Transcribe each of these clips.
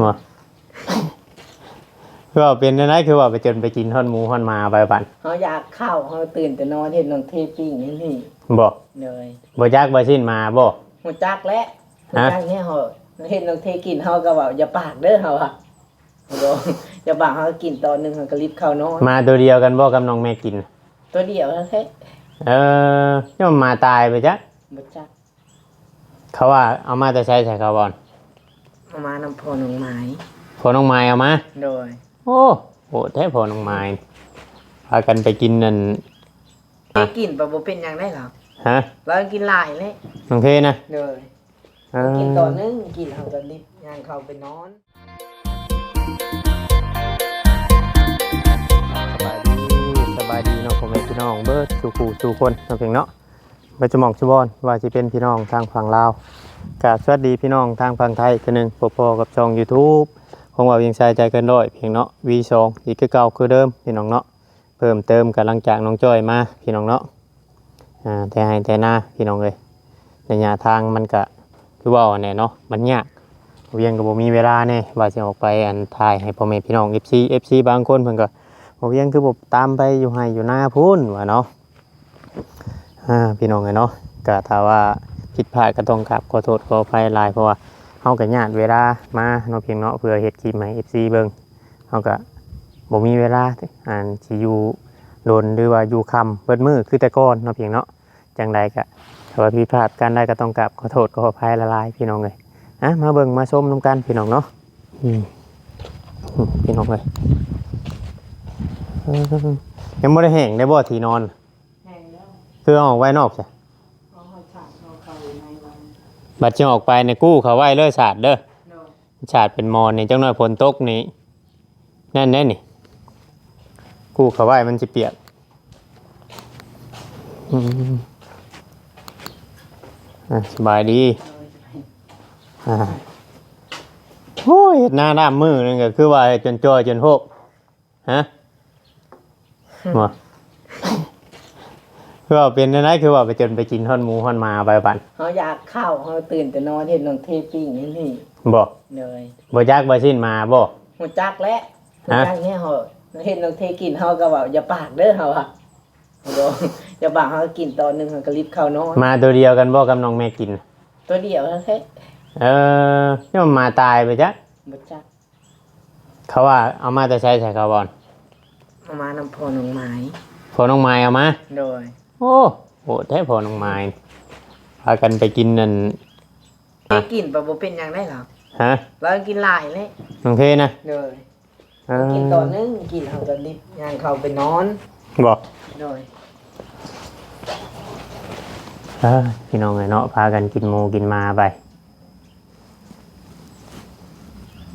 ບໍ່ ຄືວ່າເປັນແນວໃດ ຄືວ່າໄປຈົນໄປກິນຮອດໝູຮອດໝາໄປບັດ ເຮົາຢາກເຂົ້າ ເຮົາຕື່ນແຕ່ນອນເຫັນນ້ອງເທປີ້ງນີ້ ບໍ່ ໂດຍ ບໍ່ຈັກວ່າຊີ້ນໝາບໍ່ ຮູ້ຈັກແຫຼະ ຮະ ຮູ້ຈັກແດ່ ເຮົາເຫັນນ້ອງເທກິນ ເຮົາກໍເວົ້າ ຢ່າປາກເດີ ເຮົາວ່າ ບໍ່ ຢ່າປາກ ເຮົາກິນຕອນໜຶ່ງ ເຮົາກໍລີບເຂົ້ານອນ ມາໂຕດຽວກັນບໍ່ກັບນ້ອງແມັກກິນ ໂຕດຽວນັ້ນແຫຼະ ເອີ ຍັງໝາຕາຍໄປຈັກ ບໍ່ຈັກ ເຂົາວ່າເອົາມາແຕ່ໃສ ໃສເຂົາບອນ ເອົາມານຳພໍ່ນ້ອງໝາຍ ພໍ່ນ້ອງໝາຍເອົາມາ ໂດຍ ໂອ້ ໂຫດແທ້ພໍ່ນ້ອງໝາຍ ພາກັນໄປກິນນັ້ນ ໄປກິນ ບໍ່ ບໍ່ເປັນຫຍັງໄດ໋ລາວ ຮະ ລາວກິນຫຼາຍເລີຍ ນ້ອງເທນະ ໂດຍ ເອີ ກິນຕອນໜຶ່ງ ກິນເຮົາກໍລີບຍ່າງເຂົ້າໄປນອນ ສະບາຍດີ ສະບາຍດີເນາະ ພໍ່ແມ່ພີ່ນ້ອງເບິດສູ່ຜູ້ສູ່ຄົນເນາະ ເພິ່ນເນາະ ເບິດສູ່ໝ່ອງສູ່ບ່ອນ ວ່າຊິເປັນພີ່ນ້ອງທາງຝັ່ງລາວ ກະສະຫວັດດີພີ່ນ້ອງທາງຝັ່ງໄທອີກເທື່ອໜຶ່ງ ພົບພໍ້ກັບຊ່ອງຢູທູບຂອງບ່າວວຽງຊາຍໃຈເກີນຮ້ອຍເພິ່ນເນາະ ວີສອງ ອີກຄືເກົ່າຄືເດີມພີ່ນ້ອງເນາະ ເພີ່ມເຕີມກະຫຼັງຈາກນ້ອງຈ້ອຍມາພີ່ນ້ອງເນາະ ອ່າ ແຕ່ໄຮ່ແຕ່ນາພີ່ນ້ອງເອີຍ ໄລຍະທາງມັນກະຄືເວົ້າຫັ້ນແຫຼະເນາະ ມັນຍາກ ບ່າວວຽງກໍບໍ່ມີເວລາແດ່ ວ່າຊິອອກໄປອັນຖ່າຍໃຫ້ພໍ່ແມ່ພີ່ນ້ອງ ເອັຟຊີ ເອັຟຊີບາງຄົນເພິ່ນກໍ ບ່າວວຽງຄືບໍ່ຕາມໄປຢູ່ໄຮ່ຢູ່ນາພຸ້ນວ່າເນາະ ອ່າ ພີ່ນ້ອງເອີຍເນາະ ກະຖ້າວ່າຜິດພາດກໍຕ້ອງກາບຂໍໂທດຂໍອະໄພຫຼາຍ ເພາະວ່າເຮົາກໍຍາດເວລາມາເນາະ ພຽງເນາະ ເພື່ອເຮັດຄລິບໃຫ້ ເອັຟຊີ ເບິ່ງ ເຮົາກໍບໍ່ມີເວລາ ອັນ ຊິຢູ່ດົນ ຫຼືວ່າຢູ່ຄ່ຳເບິດມື້ຄືແຕ່ກ່ອນເນາະ ພຽງເນາະ ຈັ່ງໃດກະ ຖ້າວ່າຜິດພາດການໃດກໍຕ້ອງກາບຂໍໂທດຂໍອະໄພຫຼາຍໆ ພີ່ນ້ອງເອີຍ ອ່ະ ມາເບິ່ງມາຊົມນຳກັນພີ່ນ້ອງເນາະ ອືມ ອືມ ພີ່ນ້ອງເອີຍ ເອີ ຍັງບໍ່ໄດ້ແຫ້ງໄດ້ບໍ່ທີ່ນອນ ແຫ້ງແລ້ວ ຄືເອົາອອກໄວ້ນອກຊະ ເອົາໃຫ້ສາດເຂົ້າໄປໃນວັນ ບັດຊິອອກໄປນີ້ກູ້ເຂົ້າໄວ້ເລີຍສາດເດີ ໂດຍ ສາດເປັນໝອນນີ້ ຈັກໜ້ອຍຝົນຕົກນີ້ ນັ້ນແດ່ນີ້ ກູ້ເຂົ້າໄວ້ມັນຊິປຽກ ອືມ ອ່າ ສະບາຍດີ ອ່າ ໂອ້ຍ ເຮັດນານ້ຳມື້ໜຶ່ງກໍຄືວ່າເຮັດຈົນຈ່ອຍຈົນໂຮກ ຮະ ບໍ່ ຄືວ່າເປັນແນວໃດ ຄືວ່າໄປຈົນໄປກິນຮອດໝູຮອດໝາໄປບັດ ເຮົາຢາກເຂົ້າ ເຮົາຕື່ນແຕ່ນອນເຫັນນ້ອງເທປີ້ງນີ້ ບໍ່ ໂດຍ ບໍ່ຈັກວ່າຊີ້ນໝາບໍ່ ຮູ້ຈັກແຫຼະ ຮະ ຮູ້ຈັກແດ່ ເຮົາເຫັນນ້ອງເທກິນ ເຮົາກໍເວົ້າ ຢ່າປາກເດີ ເຮົາວ່າ ບໍ່ ຢ່າປາກ ເຮົາກິນຕອນໜຶ່ງ ເຮົາກໍລີບເຂົ້ານອນ ມາໂຕດຽວກັນບໍ່ກັບນ້ອງແມັກກິນ ໂຕດຽວນັ້ນແຫຼະ ເອີ ຍັງໝາຕາຍໄປຈັກ ບໍ່ຈັກ ເຂົາວ່າເອົາມາແຕ່ໃສ ໃສເຂົາບອນ ເອົາມານຳພໍ່ນ້ອງໝາຍ ພໍ່ນ້ອງໝາຍເອົາມາ ໂດຍ ໂອ້ ໂຫດແທ້ພໍ່ນ້ອງໝາຍ ພາກັນໄປກິນນັ້ນ ໄປກິນ ບໍ່ ບໍ່ເປັນຫຍັງໄດ໋ລາວ ຮະ ລາວກິນຫຼາຍເລີຍ ນ້ອງເທນະ ໂດຍ ເອີ ກິນຕອນໜຶ່ງ ກິນເຮົາກໍລີບຍ່າງເຂົ້າໄປນອນ ບໍ່ ໂດຍ ເອີ ພີ່ນ້ອງເອີຍເນາະ ພາກັນກິນໝູກິນໝາໄປ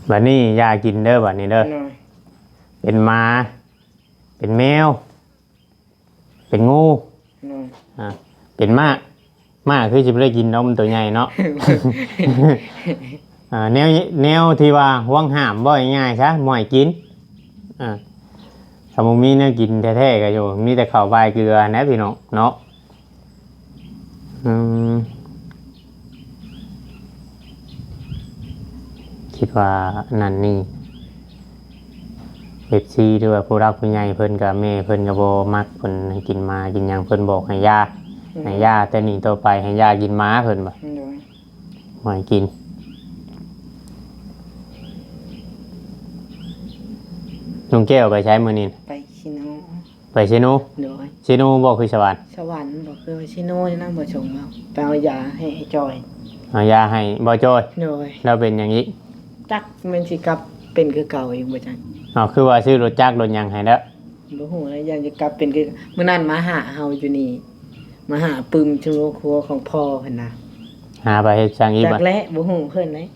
ບັດນີ້ຢ່າກິນເດີ ບັດນີ້ເດີ ໂດຍ ເປັນໝາ ເປັນແມວ ເປັນງູ ໂດຍ ອ່າ ເປັນມ້າ ມ້າຄືຊິບໍ່ໄດ້ກິນດອກ ມັນໂຕໃຫຍ່ເນາະ ອ່າ ແນວ ແນວທີ່ວ່າຫວງຫ້າມ ເວົ້າງ່າຍໆຊະ ບໍ່ໃຫ້ກິນ ອ່າ ຖ້າບໍ່ມີແນວກິນແທ້ໆກໍຢູ່ ມີແຕ່ເຂົ້າປາຍເກືອຫັ້ນແຫຼະພີ່ນ້ອງເນາະ ອືມ ຄິດວ່າອັນນັ້ນນີ້ ເອັຟຊີ ຫຼືວ່າຜູ້ຫຼັກຜູ້ໃຫຍ່ເພິ່ນກໍ ແມ່ເພິ່ນກໍບໍ່ມັກ ເພິ່ນໃຫ້ກິນໝາກິນຫຍັງ ເພິ່ນບອກໃຫ້ຢ່າ ອືມ ໃຫ້ຢ່າ ແຕ່ນີ້ຕໍ່ໄປໃຫ້ຢ່າກິນໝາ ເພິ່ນວ່າ ໂດຍ ບໍ່ໃຫ້ກິນ ນ້ອງແກ້ວໄປໃສມື້ນີ້ ໄປເຊໂນ ໄປເຊໂນ ໂດຍ ເຊໂນບໍ່ ຄືສະຫວັນ ສະຫວັນບໍ່ ຄືເຊໂນນີ້ນະ ບໍ່ຊົງເຮົາໄປເອົາຢາໃຫ້ອ້າຍຈ່ອຍ ເອົາຢາໃຫ້ບໍ່ຈ່ອຍ ໂດຍ ແລ້ວເປັນຫຍັງອີກ ຈັກແມ່ນຊິກັບເປັນຄືເກົ່າອີກບໍ່ຈັກ ເອົາ ຄືວ່າຊື້ລົດຈັກລົດຫຍັງໃຫ້ແລ້ວ ບໍ່ຮູ້ແລ້ວ ຢ້ານຊິກັບເປັນຄື ມື້ນັ້ນມາຫາເຮົາຢູ່ນີ້ ມາຫາປຶ້ມຢູ່ຄົວຂອງພໍ່ເພິ່ນນະ ຫາໄປເຮັດຫຍັງອີກ ຈັກແຫຼະ ບໍ່ຮູ້ເພິ່ນເລີຍ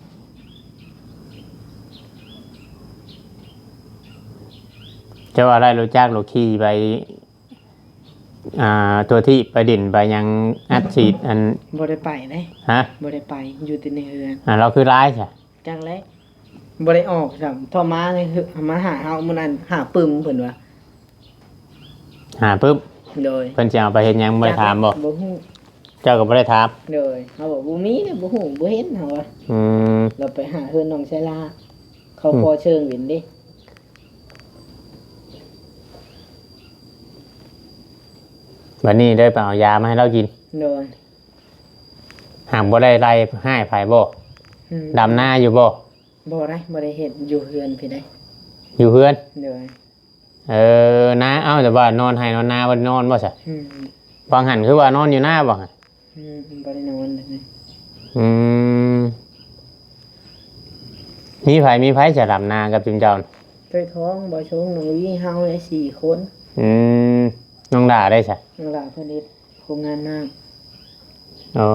ເຈົ້າວ່າໄດ້ລົດຈັກລົດຂີ່ໄປ ອ່າ ທົ່ວທີ່ໄປຫຼິ້ນໄປຫຍັງອັດສີດອັນ ບໍ່ໄດ້ໄປເດ້ ຮະ ບໍ່ໄດ້ໄປ ຢູ່ແຕ່ໃນເຮືອນ ອ່າ ລາວຄືຫຼາຍຊະ ຈັກແຫຼະ ບໍ່ໄດ້ອອກຊ້ຳ ເທົ່າມາໃນເຮືອນ ມາຫາເຮົາມື້ນັ້ນ ຫາປຶ້ມເພິ່ນວ່າ ຫາປຶ້ມ ໂດຍ ເພິ່ນຊິເອົາໄປເຮັດຫຍັງ ບໍ່ໄດ້ຖາມບໍ່ ຈັກແຫຼະ ບໍ່ຮູ້ ເຈົ້າກໍບໍ່ໄດ້ຖາມ ໂດຍ ເຮົາວ່າບໍ່ມີເດ້ ບໍ່ຮູ້ ບໍ່ເຫັນ ເຮົາວ່າ ອືມ ລາວໄປຫາເຮືອນນ້ອງໄຊລາ ເຂົາ ອືມ ພໍເຊີງເປັນເດ້. ບັດນີ້ໄດ້ໄປເອົາຢາມາໃຫ້ລາວກິນ. ໂດຍ. ຫາກບໍ່ໄດ້ໄລ່ຮ້າຍໃຜບໍ່? ອືມ. ດຳນາຢູ່ບໍ່? ບໍ່ໄດ້ ບໍ່ໄດ້ເຮັດ ຢູ່ເຮືອນພີ້ໃດ. ຢູ່ເຮືອນ? ໂດຍ. ເອີ ນາ ເອົ້າ ແຕ່ວ່ານອນໄຮ່ນອນນາບໍ່ໄດ້ນອນບໍ່ຊະ? ອືມ. ບາງຫັ້ນຄືວ່ານອນຢູ່ນາບໍ່? ອືມ ບໍ່ໄດ້ນອນເລີຍ. ອືມ ມີໃຜ ມີໃຜຈະດຳນາກັບຈຸມເຈົ້າ? ເຄີຍທ້ອງ ບໍ່ຊົງ ນ້ອງວີ ເຮົາໄດ້ສີ່ຄົນ. ອືມ ນ້ອງຫຼ້າໄດ້ຊະ? ນ້ອງຫຼ້າເພິ່ນເຮັດໂຮງງານນ້ຳ. ອໍ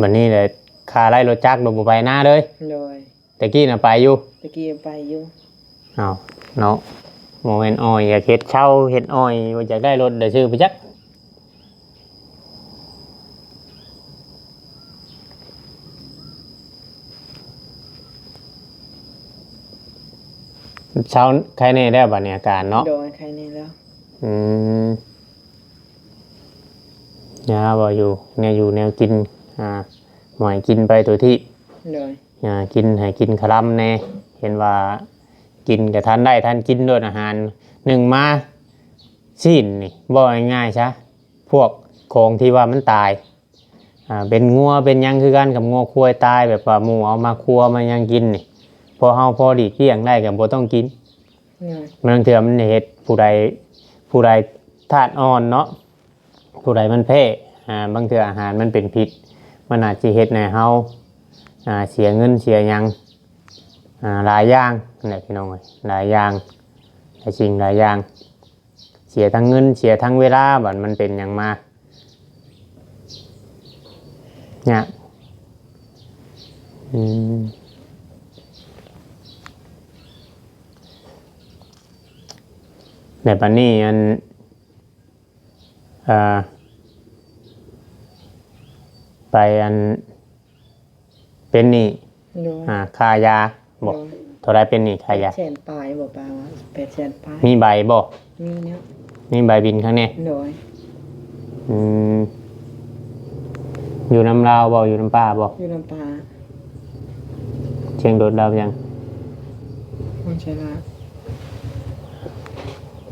ບັດນີ້ແຫຼະ ຄ່າໄລ່ລົດຈັກ ລົດບໍ່ໄປນາເລີຍ. ໂດຍ. ແຕ່ກີ້ນະໄປຢູ່? ແຕ່ກີ້ໄປຢູ່. ເອົ້າ ເນາະ ບໍ່ແມ່ນອ້ອຍ ຢາກເຮັດເຊົາເຮັດອ້ອຍ ບໍ່ຢາກໄດ້ລົດໄດ້ຊື້ໄປຈັກ. ເຊົາໄຄແນ່ແລ້ວ ບັດນີ້ອາການເນາະ? ໂດຍ ໄຄແນ່ແລ້ວ. ອືມ ຍາບໍ່ຢູ່ ແນວຢູ່ແນວກິນ ອ່າ ໝອຍກິນໄປໂຕທີ່. ໂດຍ. ອ່າ ກິນໃຫ້ກິນຄະລຳແດ່ ເຫັນວ່າກິນກະທັນໄດ້ທັນກິນໂລດອາຫານ. ໜຶ່ງມາ ຊີ້ນນີ້ ເວົ້າງ່າຍໆຊະ ພວກຂອງທີ່ວ່າມັນຕາຍ ອ່າ ເປັນງົວເປັນຫຍັງຄືກັນກັບງົວຄວາຍຕາຍ ແບບວ່າໝູເອົາມາຄົວມາຫຍັງກິນນີ້ ພໍເຮົາພໍຫຼີກລ່ຽງໄດ້ກະບໍ່ຕ້ອງກິນ. ໂດຍ. ບາງເທື່ອມັນເຮັດຜູ້ໃດ ຜູ້ໃດທາດອ່ອນເນາະ ຜູ້ໃດມັນແພ້ ອ່າ ບາງເທື່ອອາຫານມັນເປັນພິດ ມັນອາດຊິເຮັດໃຫ້ເຮົາ ອ່າ ເສຍເງິນເສຍຫຍັງ ອ່າ ຫຼາຍຢ່າງນັ້ນແຫຼະພີ່ນ້ອງເອີຍ ຫຼາຍຢ່າງ ຫຼາຍສິ່ງຫຼາຍຢ່າງ ເສຍທັງເງິນ ເສຍທັງເວລາ ບັດມັນເປັນຫຍັງມາ ຍາກ. ອືມ ແລ້ວບັດນີ້ ອັນ ເອີ ໄປ ອັນ ເປັນໜີ້ ໂດຍ ອ່າ ຄ່າຢາບໍ່? ໂດຍ. ເທົ່າໃດເປັນໜີ້ຄ່າຢາ? ແປດແສນປາຍບໍ່ປາ ແປດແສນປາຍ. ມີໃບບໍ່? ມີແລ້ວ. ມີໃບບິນຂ້າງແນ່? ໂດຍ. ອືມ ຢູ່ນຳລາວບໍ່? ຢູ່ນຳປ້າບໍ່? ຢູ່ນຳປ້າ. ສຽງລົດລາວຫຍັງ? ຄົນໃຊ້ລາວ.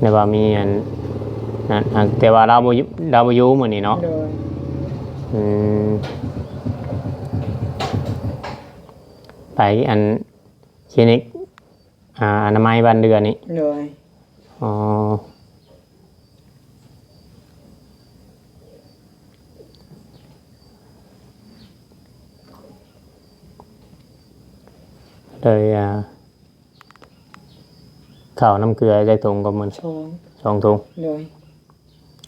ແຕ່ວ່າມີອັນນັ້ນ ແຕ່ວ່າລາວບໍ່ຢູ່ ລາວບໍ່ຢູ່ມື້ນີ້ເນາະ? ໂດຍ. ອືມ ໄປອັນຄລີນິກ ອ່າ ອະນາໄມບ້ານເດືອນີ້? ໂດຍ. ອໍ ໂດຍ ອ່າ ເຂົ້ານ້ຳເກືອຈັກຖົງກໍມື້? ສອງ ສອງຖົງ. ໂດຍ.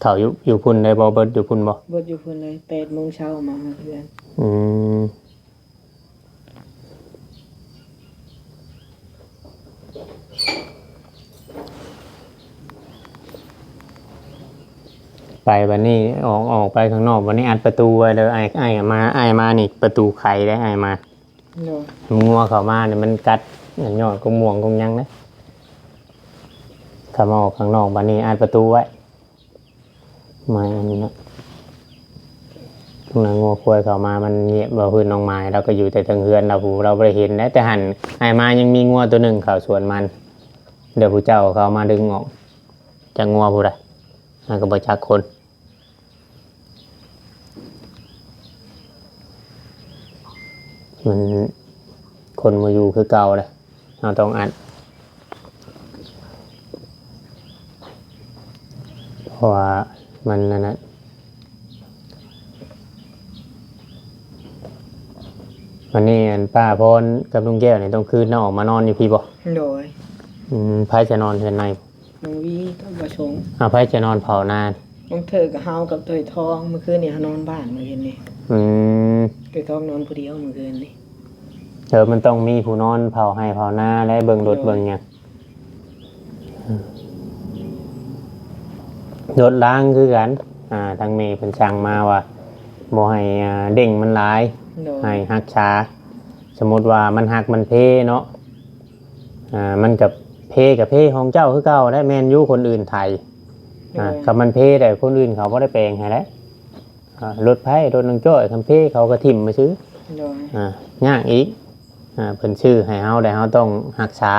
ເຂົ້າຢູ່ ຢູ່ພຸ້ນໄດ້ບໍ່? ເບິດຢູ່ພຸ້ນບໍ່? ເບິດຢູ່ພຸ້ນເລີຍ ແປດໂມງເຊົ້າມາຮອດເຮືອນ. ອືມ ໄປບັດນີ້ ອອກ ອອກໄປຂ້າງນອກບັດນີ້ ອັດປະຕູໄວ້ເດີ. ອ້າຍ ອ້າຍມາ ອ້າຍມານີ້ປະຕູໄຂເດ້ ອ້າຍມາ. ໂດຍ. ງົວເຂົ້າມານີ້ມັນກັດ ຍອດກົກມ່ວງກົກຫຍັງເດ້. ເຂົ້າມາອອກຂ້າງນອກບັດນີ້ອັດປະຕູໄວ້. ມາອັນນີ້ເນາະ ນາງງົວຄວາຍເຂົ້າມາມັນງຽບ. ວ່າພື້ນນ້ອງໝາຍ ລາວກໍຢູ່ແຕ່ເທິງເຮືອນລາວ ຜູ້ ລາວບໍ່ໄດ້ເຫັນໄດ. ແຕ່ຫັ້ນອ້າຍມາຍັງມີງົວໂຕໜຶ່ງເຂົ້າສວນມັນ ດຽວຜູ້ເຈົ້າເຂົາມາດຶງອອກ ຈັກງົວຜູ້ໃດ ມັນກໍບໍ່ຈັກຄົນ. ມັນ ຄົນບໍ່ຢູ່ຄືເກົ່າເດ້ ເຮົາຕ້ອງອັດ ເພາະວ່າມັນນັ້ນນະ. ວັນນີ້ອັນປ້າພອນກັບລຸງແກ້ວນີ້ຕ້ອງຄືນອອກມານອນຢູ່ພີ້ບໍ່? ໂດຍ. ອືມ ໃຜຈະນອນເຮືອນໃນ? ນ້ອງວີກັບບ່າວຊົງ. ເອົາ ໃຜຈະນອນເຝົ້ານາ? ບາງເທື່ອກໍເຮົາກັບເຕີຍທອງ. ມື້ຄືນນີ້ເຮົານອນບ້ານ ມື້ຄືນນີ້. ອືມ ເຕີຍທອງນອນຜູ້ດຽວມື້ຄືນນີ້. ເອີ ມັນຕ້ອງມີຜູ້ນອນເຝົ້າໄຮ່ເຝົ້ານາ ແລະ ເບິ່ງລົດ ໂດຍ ເບິ່ງຫຍັງ. ລົດລາງຄືກັນ ອ່າ ທາງແມ່ເພິ່ນສັ່ງມາວ່າບໍ່ໃຫ້ ອ່າ ເລັ່ງມັນຫຼາຍ ໂດຍ ໃຫ້ຮັກສາ. ສົມມຸດວ່າມັນຫັກມັນເພເນາະ ອ່າ ມັນກໍເພກໍເພຂອງເຈົ້າຄືເກົ່າແຫຼະ. ແມ່ນຢູ່ຄົນອື່ນໄຖ ໂດຍ ອ່າ ຄັນມັນເພແລ້ວຄົນອື່ນເຂົາບໍ່ໄດ້ແປງໃຫ້ແຫຼະ. ອ່າ ລົດໄພ ລົດນ້ອງຈ້ອຍ ຄຳເພ ເຂົາກໍຖິ້ມໄປຊື່ ໂດຍ ອ່າ ຍາກອີກ ອ່າ ເພິ່ນຊື້ໃຫ້ເຮົາ ແລ້ວເຮົາຕ້ອງຮັກສາ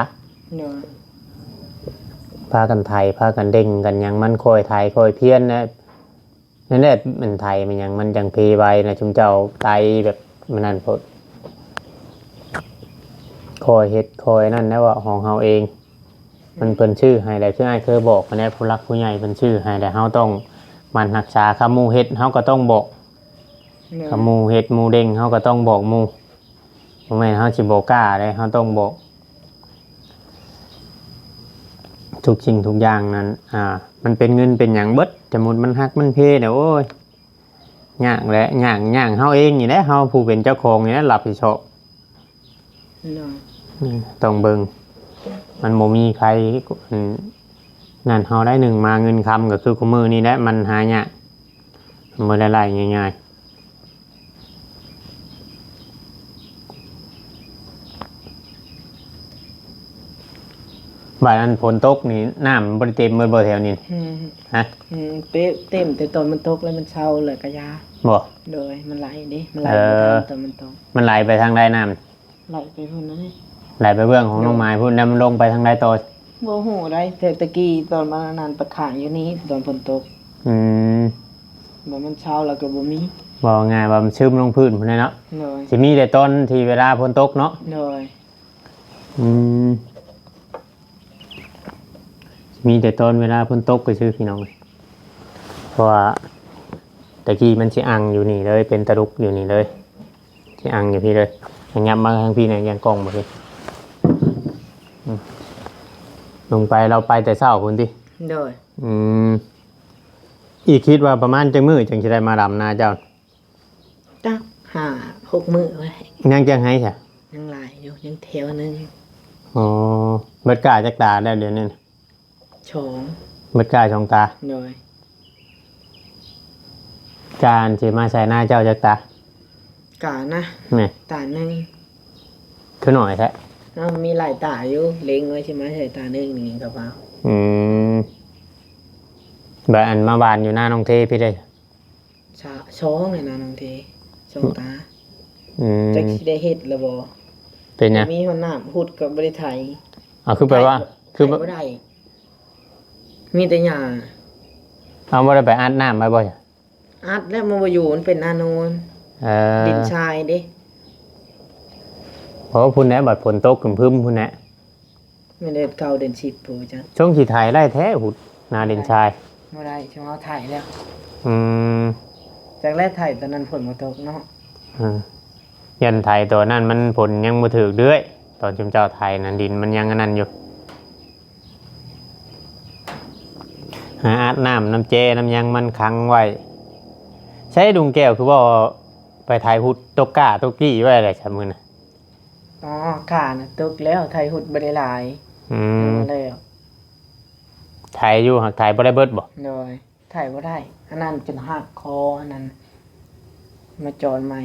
ໂດຍ ພາກັນໄຖ ພາກັນເດັ່ງກັນຫຍັງ ມັນຄ່ອຍໄຖຄ່ອຍພຽນນະ ນັ້ນແຫຼະ ມັນໄຖມັນຫຍັງ ມັນຈັ່ງເພໄວນະ ຊຸມເຈົ້າໄຖແບບມັນນັ້ນໂພດ ຄ່ອຍເຮັດຄ່ອຍນັ້ນແຫຼະ ເວົ້າຂອງເຮົາເອງ ມັນ ເພິ່ນຊື້ໃຫ້ແລ້ວ ຄືອ້າຍເຄີຍບອກຫັ້ນແຫຼະ ຜູ້ຫຼັກຜູ້ໃຫຍ່ເພິ່ນຊື້ໃຫ້ແລ້ວ ເຮົາຕ້ອງໝັ່ນຮັກສາ ຄຳໝູ່ເຮັດ ເຮົາກໍຕ້ອງບອກ ໂດຍ ຄຳໝູ່ເຮັດໝູ່ເດັ່ງ ເຮົາກໍຕ້ອງບອກໝູ່ ບໍ່ແມ່ນເຮົາຊິບໍ່ກ້າເດ້ ເຮົາຕ້ອງບອກ ທຸກສິ່ງທຸກຢ່າງນັ້ນ ອ່າ ມັນເປັນເງິນເປັນຫຍັງເບິດ ສົມມຸດມັນຫັກມັນເພແລ້ວ ໂອ້ຍ ຍາກແຫຼະ ຍາກ ຍາກເຮົາເອງນີ້ແຫຼະ ເຮົາຜູ້ເປັນເຈົ້າຂອງນີ້ແຫຼະ ຮັບຜິດຊອບ ໂດຍ ອືມ ຕ້ອງເບິ່ງ ມັນບໍ່ມີໃຜ ອັນ ນັ້ນເຮົາໄດ້ ໜຶ່ງມາເງິນຄຳກໍຄືຄູ່ມື້ນີ້ແຫຼະ ມັນຫາຍາກ ມັນບໍ່ໄດ້ໄດ້ງ່າຍໆ ບາດນັ້ນຝົນຕົກນີ້ ນ້ຳມັນບໍ່ໄດ້ເຕັມເບິດບໍ່ແຖວນີ້? ອືມ ຮະ? ອືມ ເຕັມ ເຕັມແຕ່ຕອນມັນຕົກແລ້ວມັນເຊົາແລ້ວກໍຢ່າ ບໍ່? ໂດຍ ມັນໄຫຼເດ້ ມັນໄຫຼ ເອີ ໄປຕາມຕອນມັນຕົກ ມັນໄຫຼໄປທາງໃດນ້ຳ? ໄຫຼໄປພຸ້ນເລີຍ ໄຫຼໄປເບື້ອງຂອງ ໂດຍ ນ້ອງໝາຍພຸ້ນ ແລ້ວມັນລົງໄປທາງໃດຕໍ່? ບໍ່ຮູ້ໄດ໋ ແຕ່ຕະກີ້ຕອນມັນອັນນັ້ນໄປຄ້າງຢູ່ນີ້ ຕອນຝົນຕົກ ອືມ ແລ້ວມັນເຊົາແລ້ວກໍບໍ່ມີ ເວົ້າງ່າຍວ່າມັນຊຶມລົງພື້ນພຸ້ນແຫຼະເນາະ ໂດຍ ຊິມີແຕ່ຕອນທີ່ເວລາຝົນຕົກເນາະ ໂດຍ ອືມ ມີແຕ່ຕອນເວລາຝົນຕົກຊື່ໆ ພີ່ນ້ອງ ເພາະວ່າແຕ່ກີ້ມັນຊິອັ່ງຢູ່ນີ້ເລີຍ ເປັນຕະລຸກຢູ່ນີ້ເລີຍ ຊິອັ່ງຢູ່ພີ້ເລີຍ ຂະຫຍັບມາທາງພີ້ແດ່ ຢ່າງກ້ອງບໍ່ເຫັນ ອືມ ລົງໄປ ລາວໄປແຕ່ເຊົ້າພຸ້ນຕິ? ໂດຍ ອືມ ອີກຄິດວ່າປະມານຈັກມື້ຈັ່ງຊິໄດ້ມາດຳນາເຈົ້າ? ຈັກຫ້າຫົກມື້ໄວ້ ຍັງຈັກໄຮ່ຊະ? ຍັງຫຼາຍຢູ່ ຍັງແຖວໜຶ່ງ ອໍ ເບິດກ້າຈັກຕາແລ້ວດຽວນີ້? ສອງ ເບິດກ້າສອງຕາ ໂດຍ ກ້າອັນຊິມາໃສ່ນາເຈົ້າຈັກຕາ? ກ້ານະ ແມ່ນ ຕາໜຶ່ງ ຄືໜ້ອຍແທ້? ເຮົາມີຫຼາຍຕາຢູ່ ເລັງໄວ້ຊິມາໃສ່ຕາໜຶ່ງນີ້ກໍພໍ ອືມ ບາດອັນມາຫວ່ານຢູ່ນານ້ອງເທພີ້ເດ້? ສາ ສອງແລ້ວນະນ້ອງເທ ສອງຕາ ອືມ ຈັກຊິໄດ້ເຮັດລະບໍ່? ເປັນຫຍັງ? ມີຮອດນ້ຳ ຫຸດກໍບໍ່ໄດ້ໄຖ ເອົາ ຄືແປວ່າ ໄຖ ຄື ໄຖບໍ່ໄດ້ ມີແຕ່ຫຍ້າ ເອົາ ບໍ່ໄດ້ໄປອັດນ້ຳໄວ້ບໍ່? ອັດແລ້ວມັນບໍ່ຢູ່ ມັນເປັນນາໂນນ ເອີ ດິນຊາຍເດ້ ໂອ້ ພຸ້ນແຫຼະ ບັດຝົນຕົກຄຶມໆ ພຸ້ນແຫຼະ ແມ່ນເດືອນເກົ້າເດືອນສິບພຸ້ນຈັກ ຊ່ວງຊິໄຖໄດ້ແທ້ ຫຸດນາດິນຊາຍ ບໍ່ໄດ້ ຊ່ວງເຮົາໄຖແລ້ວ ອືມ ຈັກແລະໄຖຕອນນັ້ນຝົນບໍ່ຕົກເນາະ ອືມ ຢ້ານໄຖຕອນນັ້ນມັນ ຝົນຍັງບໍ່ຖືກເດືອຍ ຕອນຊຸມເຈົ້າໄຖນັ້ນ ດິນມັນຍັງອັນນັ້ນຢູ່ ຫາອັດນ້ຳ ນ້ຳແຈ ນ້ຳຫຍັງມັນຂັງໄວ້ ໃຊ້ລຸງແກ້ວຄືບໍ່ໄປໄຖຫຸດ ຕົກກ້າຕົກກີ້ໄວ້ແຫຼະຊະມື້ນະ? ອໍ ກ້ານະຕົກແລ້ວ ໄຖຫຸດບໍ່ໄດ້ຫຼາຍ ອືມ ຍັງບໍ່ແລ້ວ ໄຖຢູ່ ຫາກໄຖບໍ່ໄດ້ເບິດບໍ່? ໂດຍ ໄຖບໍ່ໄດ້ ອັນນັ້ນຈົນຫັກຄໍ ອັນນັ້ນ ມາຈອນໃໝ່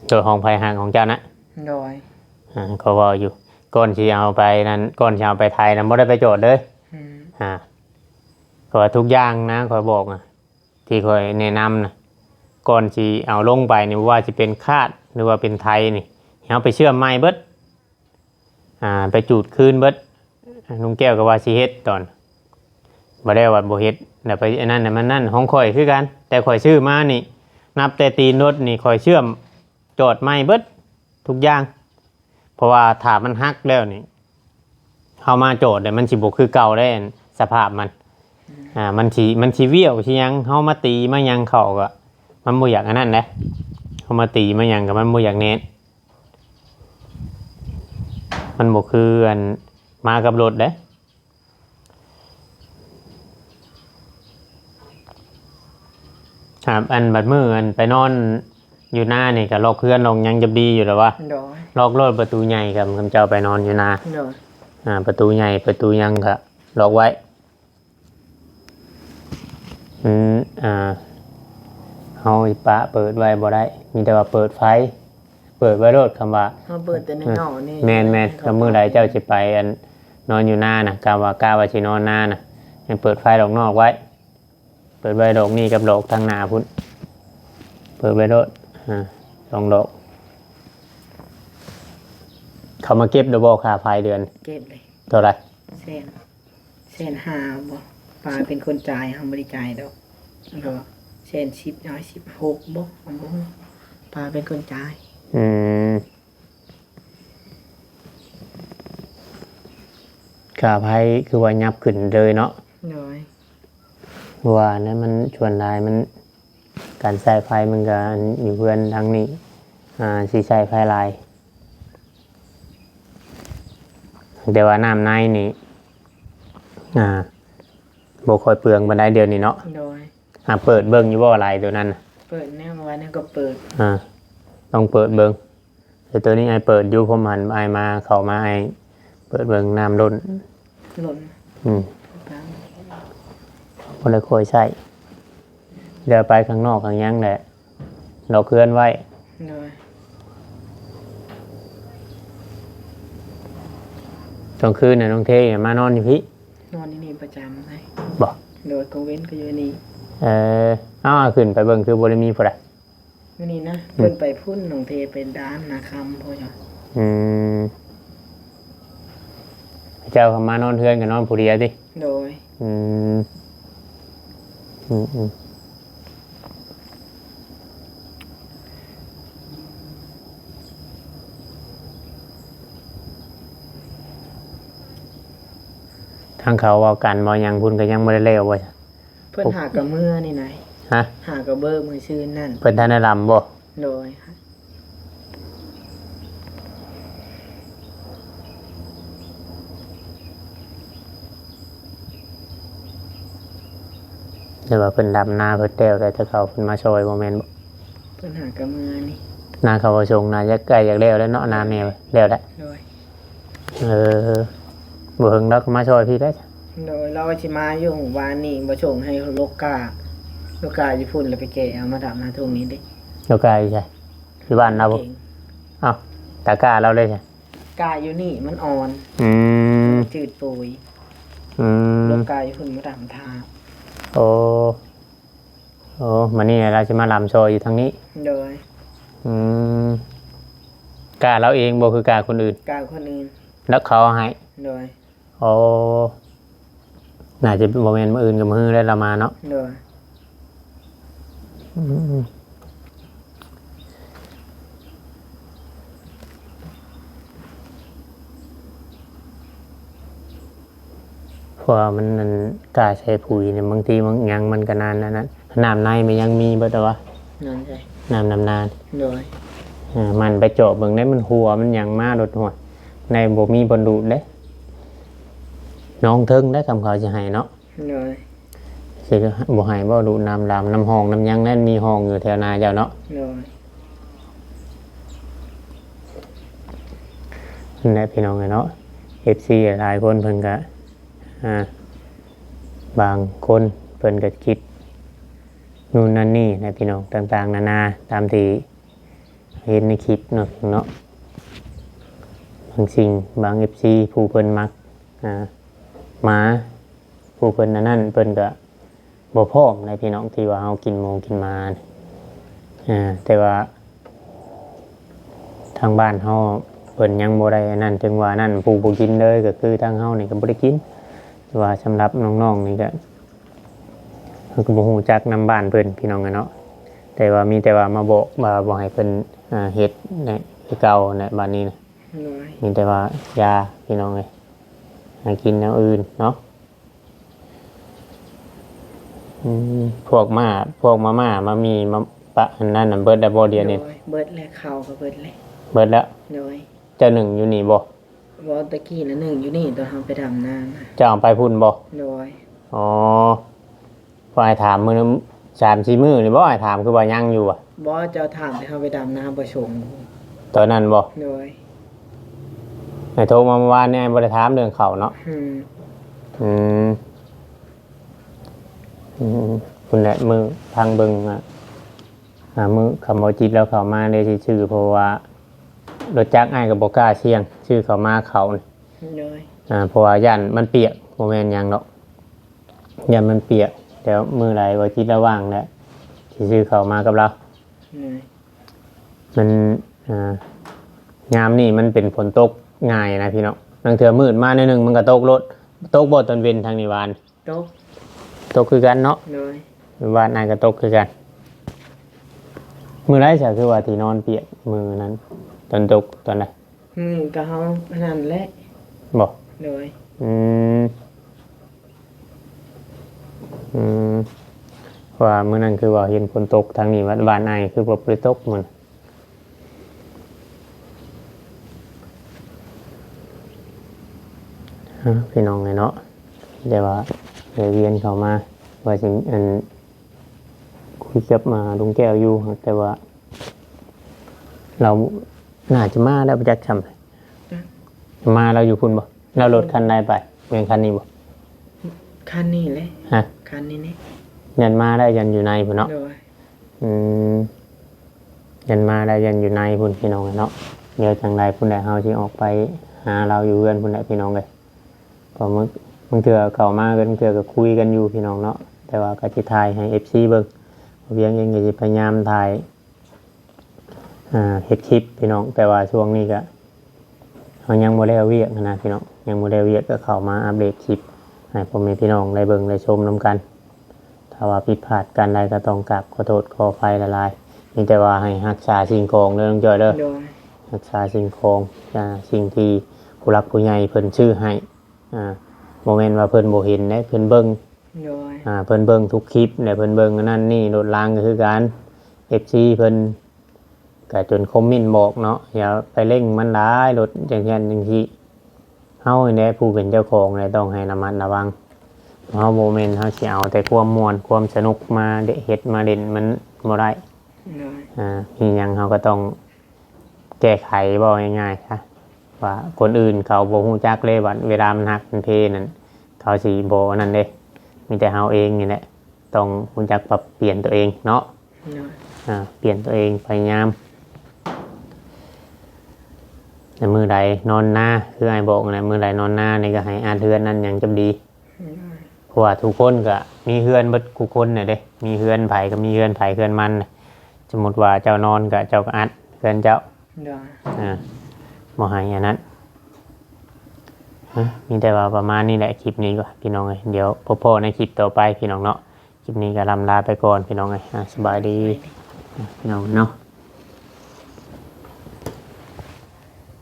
ໂດຍ ຂອງໃຜ? ຫາກຂອງເຈົ້ານະ? ໂດຍ ອ່າ ກໍເວົ້າຢູ່ ກ່ອນຊິເອົາໄປນັ້ນ ກ່ອນຊິເອົາໄປໄຖນະ ບໍ່ໄດ້ໄປຈອດເລີຍ ອືມ ອ່າ ເພາະວ່າທຸກຢ່າງນະ ຂ້ອຍບອກນະ ທີ່ຂ້ອຍແນະນຳນະ ກ່ອນຊິເອົາລົງໄປນີ້ ບໍ່ວ່າຊິເປັນຄາດ ຫຼືວ່າເປັນໄຖນີ້ ໃຫ້ເຮົາໄປເຊື່ອມໃໝ່ເບິດ ອ່າ ໄປຈູດຄືນເບິດ ລຸງແກ້ວກໍວ່າຊິເຮັດຕອນ ບໍ່ໄດ້ວ່າບໍ່ເຮັດ ແລ້ວໄປອັນນັ້ນ ມັນນັ້ນ ຂອງຂ້ອຍຄືກັນ ແຕ່ຂ້ອຍຊື້ມານີ້ ນັບແຕ່ຕີນລົດນີ້ ຂ້ອຍເຊື່ອມຈອດໃໝ່ເບິດທຸກຢ່າງ ເພາະວ່າຖ້າມັນຫັກແລ້ວນີ້ ເຮົາມາຈອດແລ້ວມັນຊິບໍ່ຄືເກົ່າເດ້ ສະພາບມັນ ອືມ ອ່າ ມັນຊິ ມັນຊິວ້ຽວຊິຫຍັງ ເຮົາມາຕີມາຫຍັງເຂົ້າກໍ ມັນບໍ່ຢາກອັນນັ້ນເດ້ ເຮົາມາຕີມາຫຍັງກໍມັນບໍ່ຢາກແໜ້ນ ມັນບໍ່ຄືອັນມາກັບລົດເດ້ ຄັບ ອັນບັດມື້ອັນໄປນອນຢູ່ນານີ້ກໍລັອກເຮືອນລັອກຫຍັງຈັບດີຢູ່ແລ້ວວະ? ໂດຍ ລັອກໂລດປະຕູໃຫຍ່ ຄັນເຈົ້າໄປນອນຢູ່ນາ ໂດຍ ອ່າ ປະຕູໃຫຍ່ປະຕູຫຍັງກໍລັອກໄວ້ ອືມ ອ່າ ເຮົາປະເປີດໄວ້ບໍ່ໄດ້ ມີແຕ່ວ່າເປີດໄຟ ເປີດໄວ້ໂລດ ຄຳວ່າເຮົາເປີດແຕ່ໃນເນາະນີ້ ແມ່ນໆ ຄັນມື້ໃດເຈົ້າຊິໄປອັນນອນຢູ່ນານະ ກະວ່າ ກະວ່າຊິນອນນານະ ໃຫ້ເປີດໄຟດອກນອກໄວ້ ເປີດໄວ້ດອກນີ້ກັບດອກທາງໜ້າພຸ້ນ ເປີດໄວ້ໂລດ ອາ ສອງດອກ. ເຂົາມາເກັບແລ້ວບໍ່ ຄ່າໄຟເດືອນ? ເກັບເລີຍ. ເທົ່າໃດ? ແສນ ແສນຫ້າບໍ່? ປ້າເປັນຄົນຈ່າຍ ເຮົາບໍ່ໄດ້ຈ່າຍດອກ. ແລ້ວກໍແສນສິບ ຮ້ອຍສິບຫົກບໍ່? ເຮົາບໍ່ຮູ້ ປ້າເປັນຄົນຈ່າຍ. ອືມ ຄ່າໄຟຄືວ່າຫຍັບຂຶ້ນເລີຍເນາະ? ໂດຍ. ເພາະວ່ານັ້ນມັນ ສ່ວນຫຼາຍມັນ ການໃຊ້ໄຟມັນກໍ ອັນ ຢູ່ເຮືອນທາງນີ້ ອ່າ ຊິໃຊ້ໄຟຫຼາຍ ແຕ່ວ່ານ້ຳໃນນີ້ ອ່າ ບໍ່ຄ່ອຍເປືອງປານໃດດຽວນີ້ເນາະ? ໂດຍ. ຫາເປີດເບິ່ງຢູ່ບໍ່ ໄລໂຕນັ້ນ? ເປີດແນວວ່າແນວກໍເປີດ ອ່າ ຕ້ອງເປີດເບິ່ງ. ແຕ່ໂຕນີ້ອ້າຍເປີດຢູ່ ຜົມຫັນອ້າຍມາ ເຂົ້າມາ ອ້າຍເປີດເບິ່ງນ້ຳລົ້ນ ລົ້ນ ອືມ ບໍ່ໄດ້ຄ່ອຍໃຊ້ ດຽວໄປຂ້າງນອກຂ້າງຫຍັງແຫຼະ ລັອກເຮືອນໄວ້. ໂດຍ. ກາງຄືນນະ ນ້ອງເທມານອນຢູ່ພີ້? ນອນຢູ່ນີ້ປະຈຳເລີຍ. ບໍ່? ໂດຍ. ກາງເວັນກໍຢູ່ນີ້. ເອີ ເອົາ ຂຶ້ນໄປເບິ່ງ ຄືບໍ່ໄດ້ມີຜູ້ໃດ? ມື້ນີ້ນະ ອືມ ເພິ່ນໄປພຸ້ນ ນ້ອງເທໄປດ່ານນາຄຳພຸ້ນ. ອືມ ເຈົ້າກໍມານອນເຮືອນ ກໍນອນຜູ້ດຽວຕິ? ໂດຍ. ອືມ ອືມ ອືມ. ທາງເຂົາເວົ້າກັນເວົ້າຫຍັງພຸ້ນ ກໍຍັງບໍ່ໄດ້ແລ້ວວ່າ? ເພິ່ນຫາກະເມືອນີ້ນາຍ. ຮະ? ຫາກະເບີມື້ຊືນນັ້ນ. ເພິ່ນທັນໄດ້ລຳບໍ່? ໂດຍ. ແຕ່ວ່າເພິ່ນດຳນາເພິ່ນແລ້ວ ແຕ່ເຂົາເພິ່ນມາຊ່ອຍບໍ່ແມ່ນບໍ່? ເພິ່ນຫາກະເມືອນີ້. ນາເຂົາບໍ່ສົ່ງ ນາຢາກໃກ້ຢາກແລ້ວແລ້ວເນາະ ນາແມ່ແລ້ວແຫຼະ. ໂດຍ. ເອີ ບໍ່ເຖິງລາວກໍມາຊ່ອຍພີ້ໄດ້. ໂດຍ. ລາວວ່າຊິມາຢູ່ວານນີ້ ບໍ່ສົ່ງໃຫ້ໂລກາ ໂລກາຢູ່ພຸ້ນ ແລ້ວໄປແກ່ເອົາມາດຳນາທົ່ງນີ້ເດ້. ໂລກາຢູ່ໃສ? ຢູ່ບ້ານລາວບໍ່? ເກັ່ງ. ເອົ້າ ຕາກ້າລາວເດ້ໃສ? ກ້າຢູ່ນີ້ມັນອ່ອນ. ອືມ ຈືດປຸຍ. ອືມ ໂລກາຢູ່ພຸ້ນມາດຳທ່າ. ໂອ້ ໂອ້ ມານີ້ລາວຊິມາລຳຊ່ອຍຢູ່ທາງນີ້. ໂດຍ. ອືມ ກ້າລາວເອງບໍ່ ຄືກ້າຄົນອື່ນ? ກ້າຄົນອື່ນ ແລ້ວເຂົາເອົາໃຫ້. ໂດຍ. ໂອ້ ໜ້າຈະບໍ່ແມ່ນມື້ອື່ນກໍມື້ຮືແລ້ວລາວມາເນາະ. ໂດຍ. ອືມ ເພາະວ່າມັນ ອັນ ກ້າໃສ່ປຸຍນີ້ ບາງທີບາງຫຍັງມັນກໍນັ້ນ ອັນນັ້ນ ນ້ຳໃນມັນຍັງມີເບິດແລ້ວວະ? ນ້ຳໃສ? ນ້ຳດຳນາ. ໂດຍ. ເອີ ມັນໄປເຈາະເບິ່ງໄດ້ ມັນຮົ່ວມັນຫຍັງມາໂລດ ໂຫຍ ໃນບໍ່ມີບ່ອນດູດເດ້. ໜອງເທິງໄດ້ ຄຳເຂົາຊິໃຫ້ເນາະ. ໂດຍ. ຊິບໍ່ໃຫ້ບໍ່ດູດນ້ຳດຳ ນ້ຳຮ່ອງນ້ຳຫຍັງນັ້ນ ມີຮ່ອງຢູ່ແຖວນາເຈົ້າເນາະ. ໂດຍ. ນັ້ນແຫຼະພີ່ນ້ອງເອີຍເນາະ ເອັຟຊີຫຼາຍຄົນເພິ່ນກະ ອ່າ ບາງຄົນເພິ່ນກະຄິດ ນູ່ນນັ້ນນີ້ນະພີ່ນ້ອງ ຕ່າງໆນານາ ຕາມທີ່ເຫັນໃນຄລິບເນາະ ເນາະ ບາງສິ່ງ ບາງເອັຟຊີ ຜູ້ເພິ່ນມັກ ອ່າ ໝາ ຜູ້ເພິ່ນອັນນັ້ນ ເພິ່ນກະບໍ່ພ້ອມໃດ໋ພີ່ນ້ອງ ທີ່ວ່າເຮົາກິນໝູກິນໝາ ອ່າ ແຕ່ວ່າ ທາງບ້ານເຮົາເພິ່ນຍັງບໍ່ໄດ້ອັນນັ້ນ ເຖິງວ່ານັ້ນ ຜູ້ບໍ່ກິນເລີຍກໍຄືທາງເຮົານີ້ກໍບໍ່ໄດ້ກິນ ແຕ່ວ່າສຳລັບນ້ອງໆນີ້ກໍ ເຮົາກໍບໍ່ຮູ້ຈັກນຳບ້ານເພິ່ນພີ່ນ້ອງເອີຍເນາະ ແຕ່ວ່າມີແຕ່ວ່າມາບອກວ່າບໍ່ໃຫ້ເພິ່ນ ອ່າ ເຮັດແນະ ຄືເກົ່າແນະ ບາດນີ້ນະ ໂດຍ ມີແຕ່ວ່າຢາພີ່ນ້ອງເອີຍ ໃຫ້ກິນແນວອື່ນເນາະ. ອືມ ພວກໝ້າ ພວກມາມ່າ ມາໝີ່ ມາປະ ອັນນັ້ນນະ ເບິດແລ້ວບໍ່ດຽວນີ້? ໂດຍ ເບິດແລ້ວ ເຂົ້າກໍເບິດແລ້ວ. ເບິດແລ້ວ? ໂດຍ. ເຈົ້າໜຶ້ງຢູ່ນີ້ບໍ່? ບໍ່ ຕະກີ້ນະໜຶ້ງຢູ່ນີ້ ຕອນເຮົາໄປດຳນານະ. ເຈົ້າເອົາໄປພຸ້ນບໍ່? ໂດຍ. ອໍ ຂ້ອຍຖາມມື້ສາມສີ່ມື້ນີ້ບໍ່ ອ້າຍຖາມຄືວ່າຍັງຢູ່ຫວາ? ບໍ່ ເຈົ້າຖາມແຕ່ເຮົາໄປດຳນາບໍ່ສົ່ງ ຕອນນັ້ນບໍ່? ໂດຍ. ໃຫ້ໂທມາເມື່ອວານນີ້ ອ້າຍບໍ່ໄດ້ຖາມເລື່ອງເຂົ້າເນາະ. ອືມ ອືມ ອືມ ພຸ້ນແຫຼະ ມື້ພັງເບິ່ງ ອ່າ ອ່າ ມື້ຄຳເວົ້າຈິດລາວເຂົ້າມາເດ້ຊິຊື້ ເພາະວ່າລົດຈັກອ້າຍກໍບໍ່ກ້າສ່ຽງ ຊື້ເຂົ້າມາເຂົ້ານີ້. ໂດຍ. ອ່າ ເພາະວ່າຢ້ານມັນປຽກ ບໍ່ແມ່ນຫຍັງດອກ. ຢ້ານມັນປຽກ. ແລ້ວມື້ໃດວ່າຈິດລະຫວ່າງແຫຼະ ຊິຊື້ເຂົ້າມາກັບລາວ. ໂດຍ ມັນ ອ່າ ຍາມນີ້ມັນເປັນຝົນຕົກງ່າຍນະພີ່ນ້ອງ. ລາງເທື່ອມືດມາໜ້ອຍໜຶ່ງມັນກໍຕົກໂລດ. ຕົກບໍ່ຕອນເວັນທາງນີ້ວານ? ຕົກ ຕົກຄືກັນເນາະ. ໂດຍ ວານອ້າຍກໍຕົກຄືກັນ. ມື້ໃດຊະ ຄືວ່າທີ່ນອນປຽກມື້ນັ້ນ ຕອນຕົກຕອນໃດ? ມື້ກໍເຮົາອັນນັ້ນແຫຼະ. ບໍ່? ໂດຍ ອືມ ອືມ ເພາະວ່າມື້ນັ້ນຄືວ່າເຫັນຝົນຕົກ ທາງນີ້ວັດ ວານອ້າຍຄືວ່າບໍ່ໄດ້ຕົກມື້. ເອີ ພີ່ນ້ອງເອີຍເນາະ ແຕ່ວ່າໄດ້ວຽນເຂົ້າມາ ວ່າຊິ ອັນ ຄຸຍກັບ ມາ ລຸງແກ້ວຢູ່ ແຕ່ວ່າລາວໜ້າຈະມາແລ້ວ ບໍ່ຈັກຊ່ຳ. ຈັກ ມາລາວຢູ່ພຸ້ນບໍ່? ລາວລົດຄັນໃດໄປ? ແມ່ນຄັນນີ້ບໍ່? ຄັນນີ້ແຫຼະ. ຮະ? ຄັນນີ້ນີ້. ຢ້ານມາແລ້ວ ຢ້ານຢູ່ໃນພຸ້ນເນາະ. ໂດຍ ອືມ ຢ້ານມາແລ້ວ ຢ້ານຢູ່ໃນພຸ້ນ ພີ່ນ້ອງເອີຍເນາະ. ດຽວຈັ່ງໃດພຸ້ນແຫຼະ ເຮົາຊິອອກໄປຫາລາວຢູ່ເຮືອນພຸ້ນແຫຼະ ພີ່ນ້ອງເອີຍ. ເພາະບາງ ບາງເທື່ອເຂົ້າມາ ບາງເທື່ອກໍຄຸຍກັນຢູ່ ພີ່ນ້ອງເນາະ. ແຕ່ວ່າກໍຊິຖ່າຍໃຫ້ເອັຟຊີເບິ່ງ. ບໍ່ວຽງເອງກໍຊິພະຍາຍາມຖ່າຍ ອ່າ ເຮັດຄລິບ ພີ່ນ້ອງ. ແຕ່ວ່າຊ່ວງນີ້ກະ ເຮົາຍັງບໍ່ແລ້ວວຽກຫັ້ນນະ ພີ່ນ້ອງ. ຍັງບໍ່ແລ້ວວຽກ ກໍເຂົ້າມາອັບເດດຄລິບໃຫ້ພໍ່ແມ່ພີ່ນ້ອງໄດ້ເບິ່ງໄດ້ຊົມນຳກັນ. ຖ້າວ່າຜິດພາດການໃດ ກໍຕ້ອງກາບຂໍໂທດຂໍອະໄພຫຼາຍໆ. ມີແຕ່ວ່າໃຫ້ຮັກສາສິ່ງຂອງເດີ ນ້ອງຈ້ອຍເດີ. ໂດຍ ຮັກສາສິ່ງຂອງ ອ່າ ສິ່ງທີ່ຜູ້ຫຼັກຜູ້ໃຫຍ່ເພິ່ນຊື້ໃຫ້. ອ່າ ບໍ່ແມ່ນວ່າເພິ່ນບໍ່ເຫັນເດ້ ເພິ່ນເບິ່ງ. ໂດຍ ອ່າ ເພິ່ນເບິ່ງທຸກຄລິບແຫຼະ ເພິ່ນເບິ່ງອັນນັ້ນນີ້. ລົດລາງກໍຄືກັນ ເອັຟຊີເພິ່ນກໍຈົນຄອມເມັນບອກເນາະ ຢ່າໄປເລັ່ງມັນຫຼາຍ ລົດຈັ່ງຊັ້ນຈັ່ງຊີ້. ເຮົານີ້ແຫຼະຜູ້ເປັນເຈົ້າຂອງແຫຼະ ຕ້ອງໃຫ້ລະມັດລະວັງ. ເຮົາບໍ່ແມ່ນເຮົາຊິເອົາແຕ່ຄວາມມ່ວນຄວາມສະໜຸກມາເຮັດມາຫຼິ້ນ ມັນບໍ່ໄດ້. ໂດຍ ອ່າ ມີຫຍັງເຮົາກໍຕ້ອງ ແກ້ໄຂ ເວົ້າງ່າຍໆຊະ ວ່າຄົນອື່ນເຂົາບໍ່ຮູ້ຈັກເລີຍ ວ່າເວລາມັນຫັກມັນເພນັ້ນ ເຂົາຊິບໍ່ອັນນັ້ນເດ້. ມີແຕ່ເຮົາເອງນີ້ແຫຼະ ຕ້ອງຮູ້ຈັກປັບປ່ຽນຕົວເອງເນາະ. ໂດຍ ອ່າ ປ່ຽນຕົວເອງ ພະຍາຍາມ. ແຕ່ມື້ໃດນອນນາ ຄືອ້າຍບອກນັ້ນແຫຼະ ມື້ໃດນອນນານີ້ກໍໃຫ້ອັດເຮືອນອັດຫຍັງຈຳດີ. ໂດຍ ເພາະວ່າທຸກຄົນກໍມີເຮືອນເບິດທຸກຄົນນະເດ້ ມີເຮືອນໃຜກໍມີເຮືອນໃຜເຮືອນມັນ. ສົມມຸດວ່າເຈົ້ານອນກໍເຈົ້າກໍອັດເຮືອນເຈົ້າ. ໂດຍ ອ່າ ບໍ່ໃຫ້ອັນນັ້ນ. ຮະ ມີແຕ່ວ່າປະມານນີ້ແຫຼະ ຄລິບນີ້ກໍ ພີ່ນ້ອງເອີຍ. ດຽວພົບພໍ້ໃນຄລິບຕໍ່ໄປ ພີ່ນ້ອງເນາະ. ຄລິບນີ້ກໍລ່ຳລາໄປກ່ອນ ພີ່ນ້ອງເອີຍ. ອ່າ ສະບາຍດີ ພີ່ນ້ອງເນາະ.